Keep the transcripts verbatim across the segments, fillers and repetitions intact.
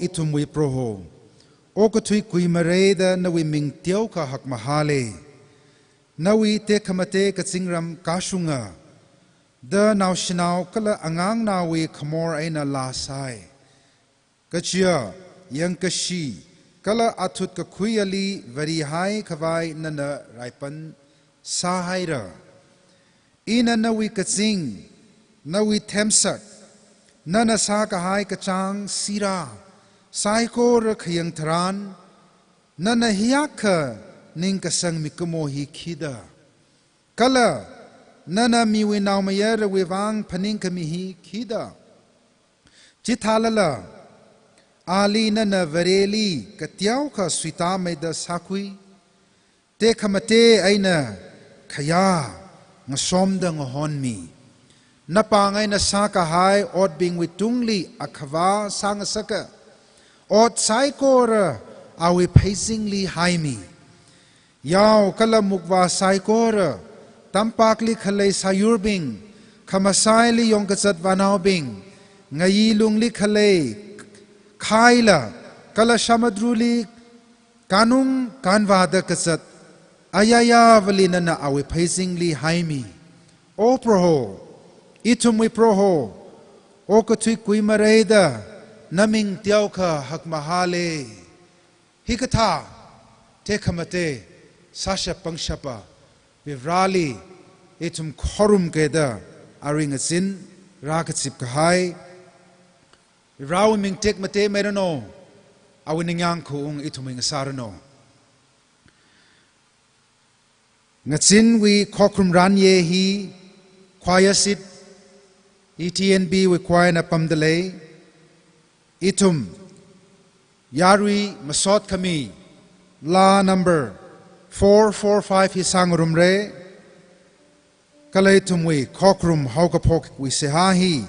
ithumwui Proho, okathui kuimareida nawui ming teokha hakmahāle. Nawui tekhamatei kazingram kashunga, da naoshinao kala angangnaowui khamor eina laa sāi. Kachiya, yangkashi kala athut kakhuiyali varihai khavai nana raipan sāhaira. Ina nawui kazing, nawui themsak, nana sākahai kachāng sirā saikora khayang tharan, nana hiyākha ningkasang mikumo hi khida? Kala nana miwui naomayarawui vang phaningkhami hi khida? Chithālala, ali nana Vareli kateokha suitāmeida sākhui, tekhamatei eina khayā ngasomda ngahonmi. Napāng eina sākahai otbingwui tungli akhavā sāngasaka, ot saikora awui pheizingli haimi. Yao kala mukvā saikora, tampakli khalei sāyurbing, khamasaili yongkazat vānaobing, ngayi lungli khalei khaila, kala shamadruli kanung kanvāda kazat ayayāvali nana awui pheizingli haimi. O Proho, ithumwui Proho, okathui kuimareida naming teokha hakmahāle. Hikathā tekhamatei sāshap pangshapa Vareli ithum khorumkida arui ngazin rākazip kahai. Varewui ming tekmateimeiranu, awui ningyāng khaung ithumwui ngasāranu. Ngazinwui khokharum ranye hi choir seat, E T N B wui choir na pamdalei. Ithum yarui masot khami laa number four four five hi sāngarumre. Kala ithumwui khokharum haokaphokwui seihā hi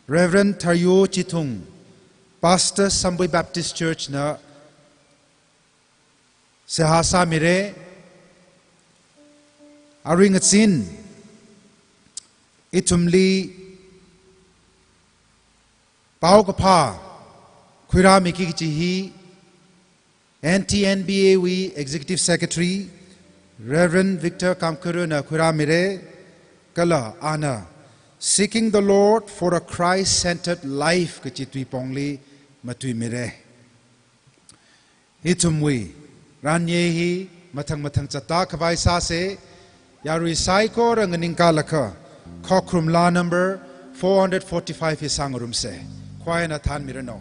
Reverend Tharyu Chithung, Pastor, Sambui Baptist Church na seihā sāmire. Arui ngazin ithumli paokaphā khuirāmiki kaji hi N T N B A wui Executive Secretary Reverend Victor Kamkhuirana khuirāmire, kala ana Seeking the Lord for a Christ-Centered Life kaji tuipongli matuimire. Ithumwui ranye hi mathang mathang zatda khavai sāse. Yarui saikora nganingkālakha khokharum laa number four hundred forty-five hi sāngarumse. Choir na thānmiranu.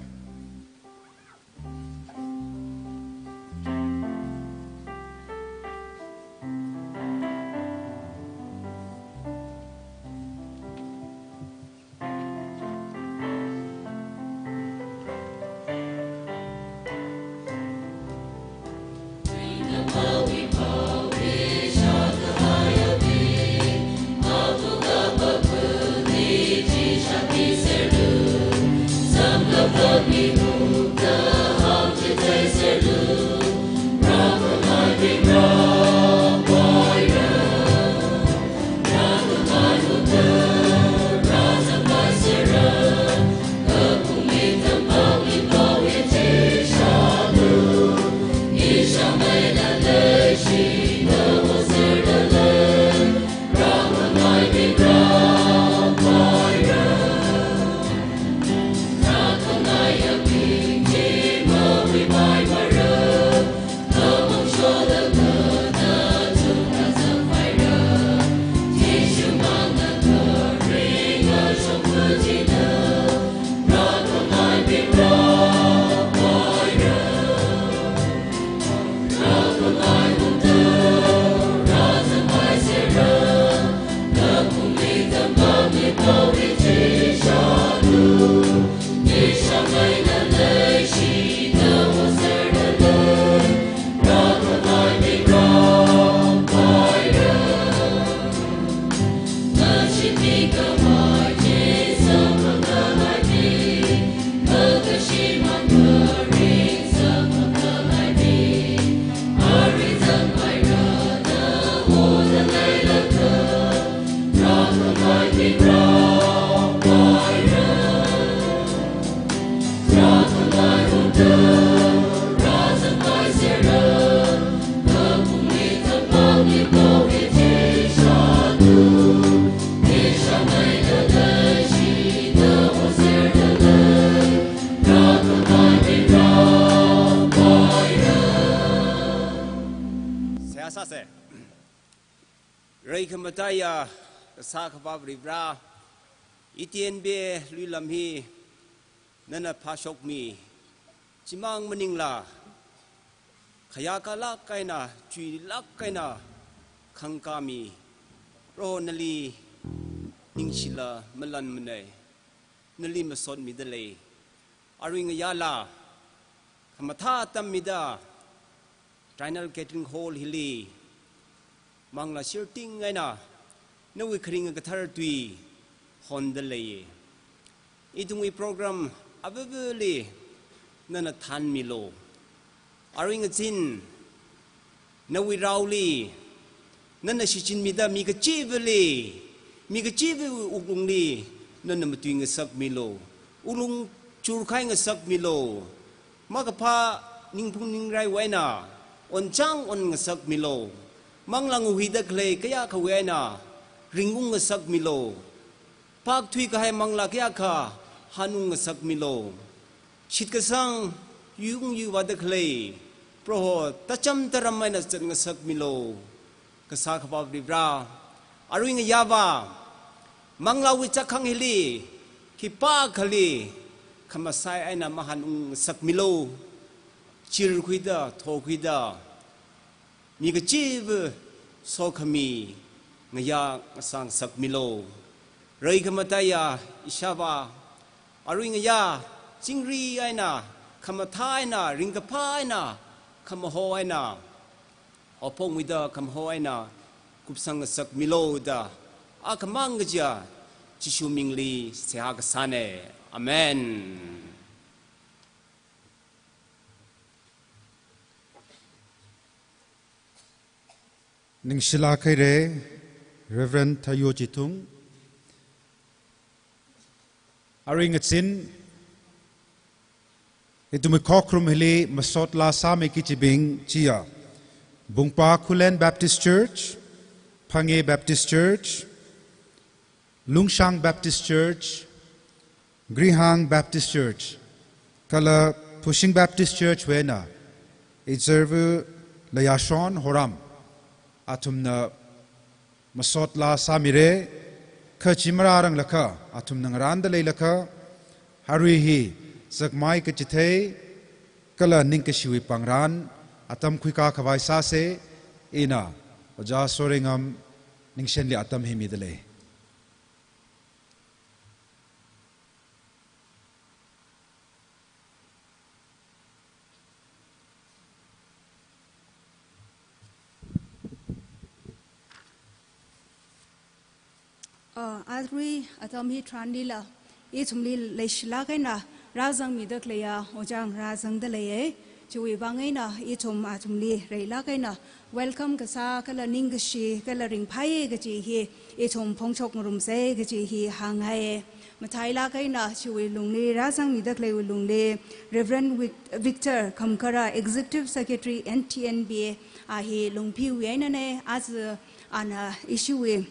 Rei khamataiya kasā akhava Varivara, I T N B A luilam hi nana phāshokmi, chimang maningla, khayākalāk eina, chuilāk eina khangkāmi, Proho nali ningshila malanmanei, nali masotmida lei. Arui ngayāla, khamathā atam mida, Triennial Gathering Hall hili, manglā shirting eina, nawui kharinga kathar tui honda leiye. Ithumwui program avāvali nana thanmilu. Arui ngazin, nawui raoli, nana shichinmida mi kachivali, mi kachiva wuklungli, nana matui ngasakmilu. Wuklung churkhai ngasakmilu. Makaphā ningphung ningrai wui eina, onchang on ngasakmilu. Manglā ngahuida khalei kayākhawui eina, ringung ngasakmilu. Phākthui kahai manglā kayākha hanung ngasakmilu. Shitkasang yungyuivāda khalei, Proho tacham taram eina zat ngasakmilu. Kasā akhava Varivara, arui ngayāva, manglāwui chakhang hili, khipākhali, khamasai eina mahanung ngasakmilu. Chirkhuida, thokhuida, mi kachiva sokhami ngayā ngasā ngasakmilu. Rei khamataiya ishāvā, arui ngayā, chingri eina, khamathā eina, ringkaphā eina, khamaho eina, haophokmida khamaho eina kupsang ngasakmilu da, akhamang kajiya, Jishu mingli seihā kasāne. Amen. Ningshilāk haire, Reverend Thayo Chithung. Arui ngazin, ithumwui khokharum hili masotlā sāmi kachibing chiya, Bungpa Khullen Baptist Church, Phangye Baptist Church, Lungshang Baptist Church, Grihang Baptist Church, kala Phushing Baptist Church wui eina, Izarvu Layashon Horam, athumna masotlā sāmire, kha chi marāranglakha, athumna ngarānda leilakha, arui hi, zakmai kachithei, kala ningkashiwui pangran, atam khuikā khavai sāse, ina, Ojā Sorengam Ningshenli atam hi mida lei. Ah, arui atam hitharanlila, ithumli leishilāk eina rāzangmida khaleiya, ojā ngarā zangda leiye. Chiwui vang eina ithum athumli reilāk eina welcome kasā kala ningkashi kala ringphāye kaji hi ithum phongshok ngarumse kaji hi hāngngaiye. Matailāk eina chiwui lungli, rāzangmida khaleiwui lungli, Reverend Vic-, Victor Khamkara, Executive Secretary N T N B A, a hi Lungphiwui einane, aja ana ishiwui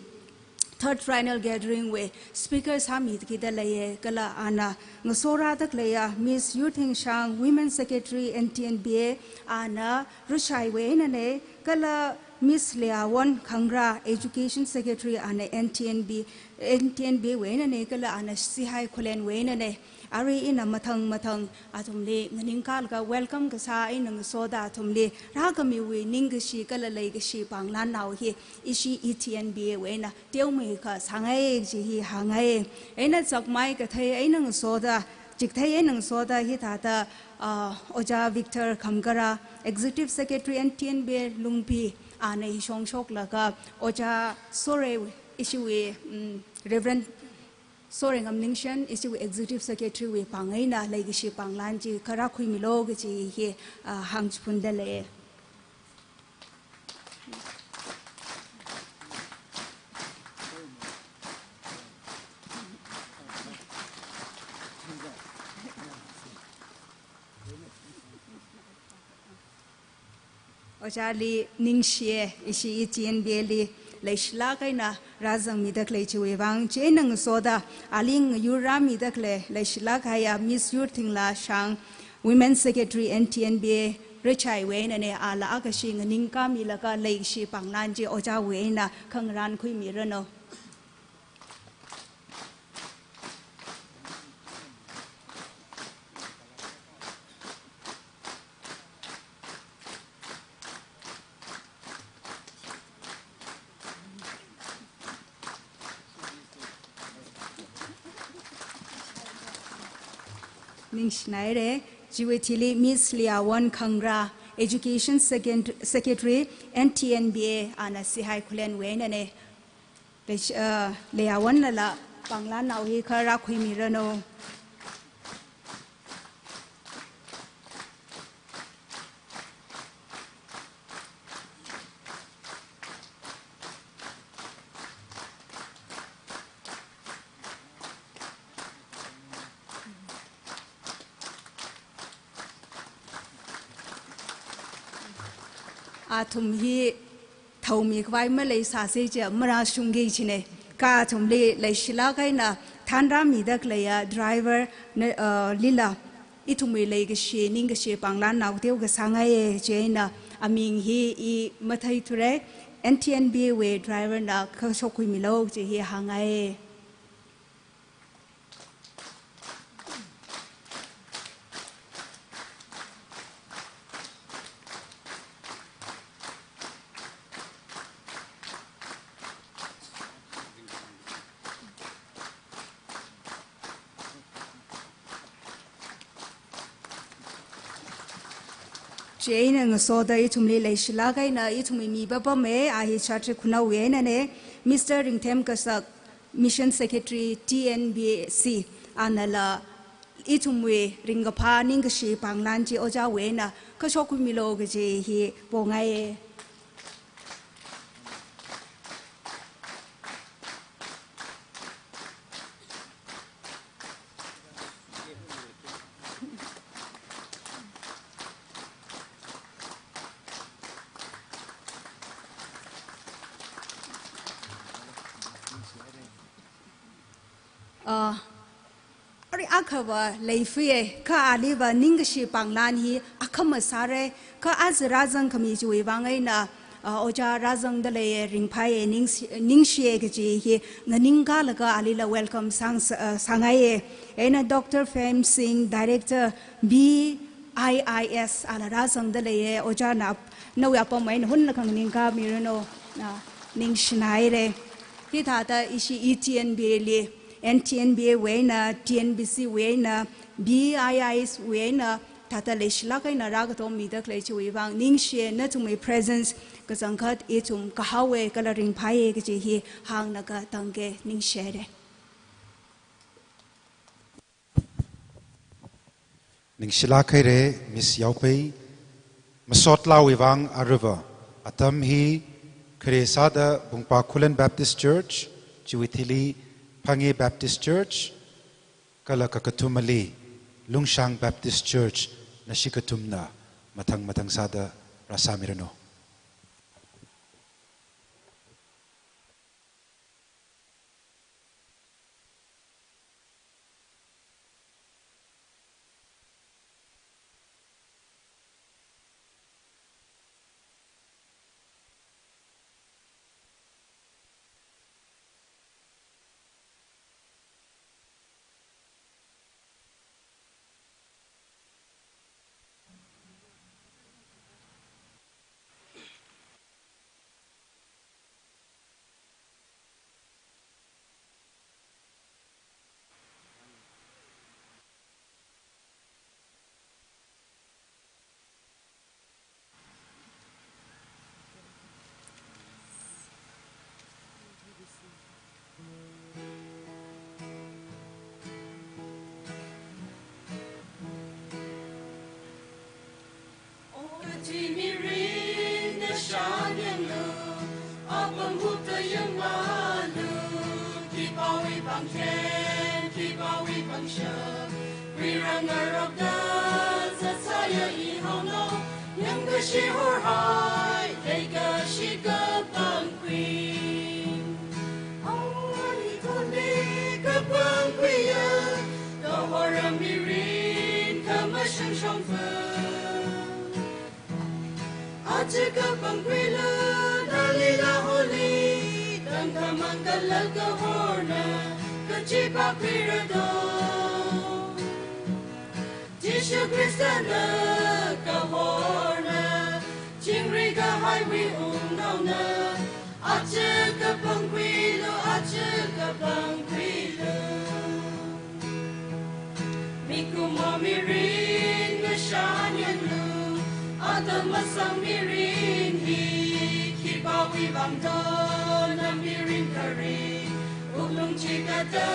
third triennial gathering wui speaker sāmikida leiye, kala ana ngasorāda khaleiya Miss Yurthengshang, Women Secretary N T N B A, ana Rushaiwui einane, kala Miss Leawon Khangra, Education Secretary ana N T N B, N T N B A wui einane, kala ana Sihai Khullenwui einane. Arui ina mathang mathang athumli nganingkalaga welcome kasā eina ngasoda athumli rākhamiwui ningkashi kala leikashi panglānnao hi ishi E T N B A wui eina teomeikha sāngai kaji hi hāngai. Eina zakmai kathei eina ngasoda, chikathei eina ngasoda hithāda, ah, Ojā Victor Khamkara, Executive Secretary N T N B A Lungphi, ana hi shongshoklaga, Ojā Sore ishiwui, mm, Reverend Sorengam Ningshen, ishiwui Executive Secretary wui pāng eina leikashi panglān chi kha rākhuimilu kaji hi, ah, hāngchiphunda lei. Ojāli ningshiye, ishi E T N B A li leishilāk eina rāzangmida khalei chiwui vang, chieina ngasoda, ali ngayurrāmida khalei, leishilāk kahaiya Miss Yurthingla Shang, Women Secretary N T N B A, Rachaiwui einana, ala akhashi nganingkāmilaga leikashi pānglan chi ojāwui eina khangarān khuimiranu. Ningshinaire, chiwui thili Miss Liawon Khangra, Education Second-, Secretary, N T N B A, ana sihai khulenwui einana. Leish-, uh, Liawon lala pānglan nao hi kha rākhuimiranu. Athum hi thaomikhavai maleisāsa chi marāshungki kachina. Kha athumli leishilāk eina thanrāmida khaleiya driver na, uh, lila ithumwui leikashi, ningkashi pānglan nao teokha sāngaiya, chieina aming hi i matheithura, N T N B A wui driver na kha shokhuimilu chi hi hāngngaiya. Chieina ngasoda ithumli leishilāk eina ithumwui mi papama, a hi Chatri Khunou einana, Mister Ringthem Kasak, Mission Secretary, T N B C, anala ithumwui ringkaphā ningkashi pānglan chi ojāwui eina kha shokhuimilu kaji hi pongaiya. Ah, ari akhava leifuiya, kha aliva ningkashi pānglan hi akhama sāra, kha aja rāzangkhami chiwui vang eina, ah, ojā rāzangda leiya, ringphāya, ningshi-, ningshiya kaji hi nganingkālaga alila welcome sāng-, ah, sāngaiya. Eina Doctor Fem Singh, Director, B I I S, ala rāzangda leiya, ojā na, nawui apam eina hunna khanganingkāmiranu, ah, ningshinaire. Hithāda ishi E T N B A li, N T N B A wui eina, T N B C wui eina, B I I S wui eina, thāda leishilāk eina rākatommida khalei chiwui vang ningshiya, nathumwui presence kachangkhat ithum kahaowa kala ringphāya kaji hi hāngna katangke, ningshire. Ningshilāk haire, Miss Yaopei, masotlāwui vang aruiva atam hi khare sāda Bungpa Khullen Baptist Church, chiwui thili Phangye Baptist Church, kala kakathumali Lungshang Baptist Church, nashi kathumna mathang mathang sāda rāsāmiranu. Okathui mirin da shanyanglu, apam hupta yangmalu, khipāwui pāngkhen, khipāwui pāngshap, khuirāngarokda zatsāya ihaono, yangkashi horhai, leikashi kapangkhui. Awui thotli kapangkhuiya, kahor mirin khamashung shongfa. Aja kapangkhuilu, nalila holi, tangkhamang kala kahorna, kachipākhuira do. Jishu Khristana kahorna, chingri kahaiwui wungnaona, aja kapangkhuilu, aja kapangkhuilu. Mikumo mirin ngashan yanglu, atam masang mirin hi, khipāwui vang do na mirin kharing, wuklung chikatta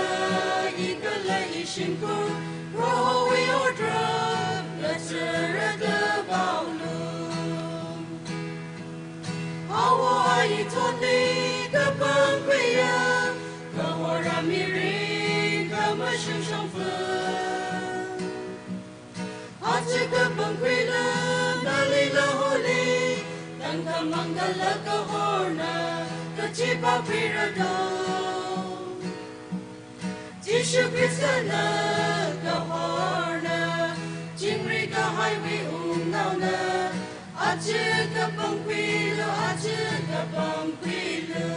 i kala i shimkhur, Prohowui otram, kachara da vaolu. Awo ayi thotli kapangkhuiya, kahora mirin khamashung shongfa. Aja kapangkhuilu, nalila holi, tangkhamang kala kahorna, kachipākhuira do. Jishu Khristana kahorna, chingri kahaiwui wungnaona, aja kapangkhuilu, aja kapangkhuilu.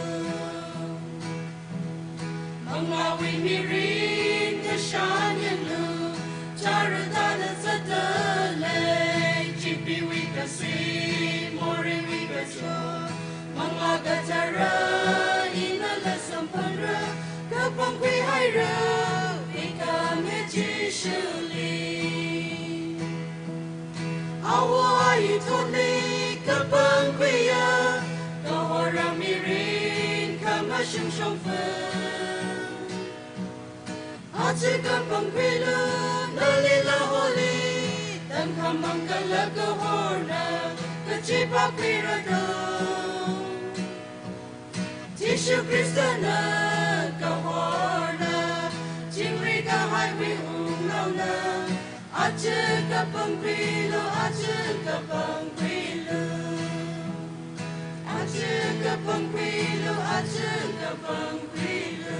Manglāwui mirin ngashan yanglu, chara tāda zatda lei, chipeewui kasing, moreiwui kachot, Manglā Kathara inala samphangra, kapangkhui haira, pikhami Jishuli. Awo ayi thotli kapangkhuiya, kahora mirin khamashung shongfa. Aja kapangkhuilu, nalila holi, tangkhamang kala kahorna, kachipākhuira do. Jishu Khristana kahorna, chingri kahaiwui wungnaona, aja kapangkhuilu, aja kapangkhuilu. Aja kapangkhuilu, aja kapangkhuilu.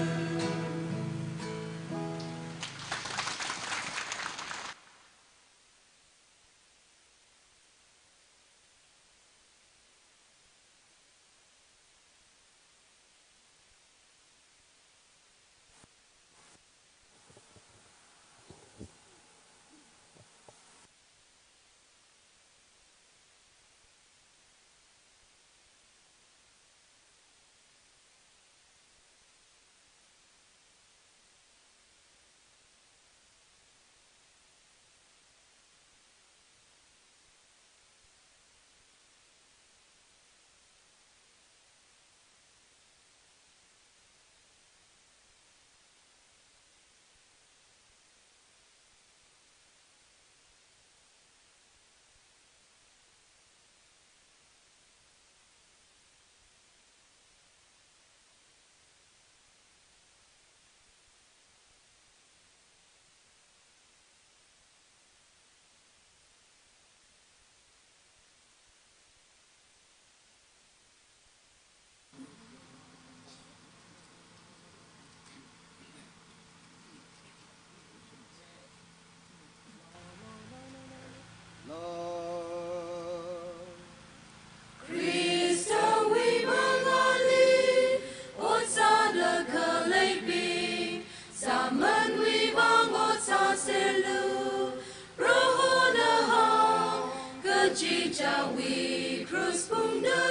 Khristawui mangāli ot sāda khaleibing, sāmanwui vang ot sāserlu, Prohona hāng. Kachichāwui krush phungda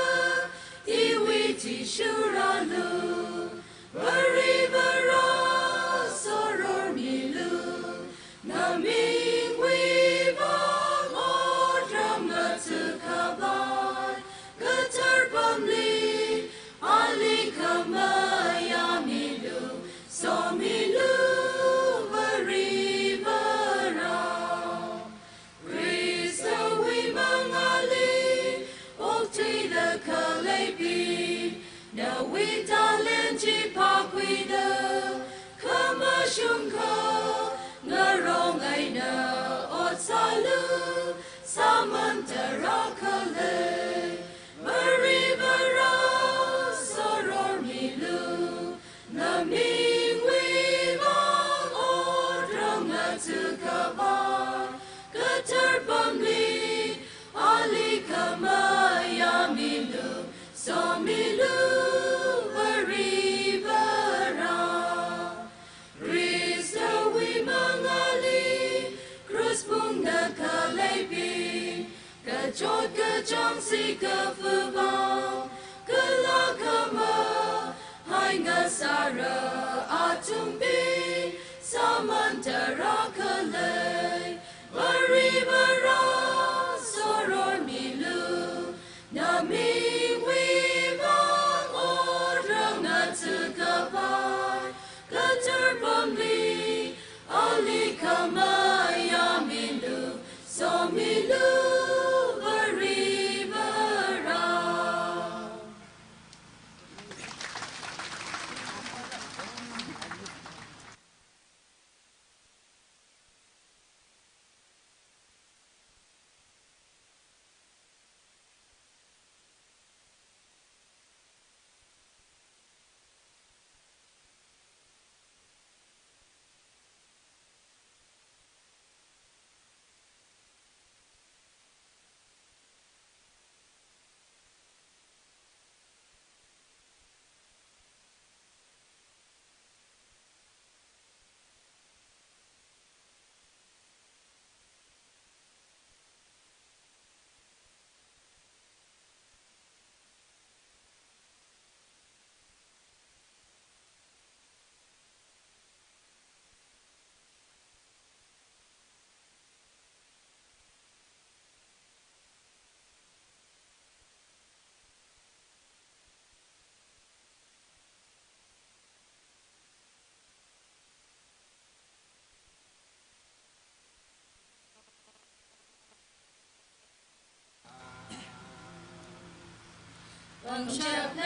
iwui athishurda rālu, Varivarā soror milu, namingwui vang otram ngathākhavai, kathar apamli ali khamayā milu, somilu Varivarā. Khristawui mangāli okthuida khaleibing, nawui talent chi phākhuida, khamashung khangarong eina ot sālu, sāman tarākha lei, Varivarā soror milu, namingwui vang otram ngathākhavai, kathar apamli ali khamayā changsi kafuba, kala khamahai ngasāra athumbi, sāman tarākha lei. Varivara soror milu, namingwui vang ot rāngathā kapai, kathar pamli ali khamayā milu, somilu Varivara.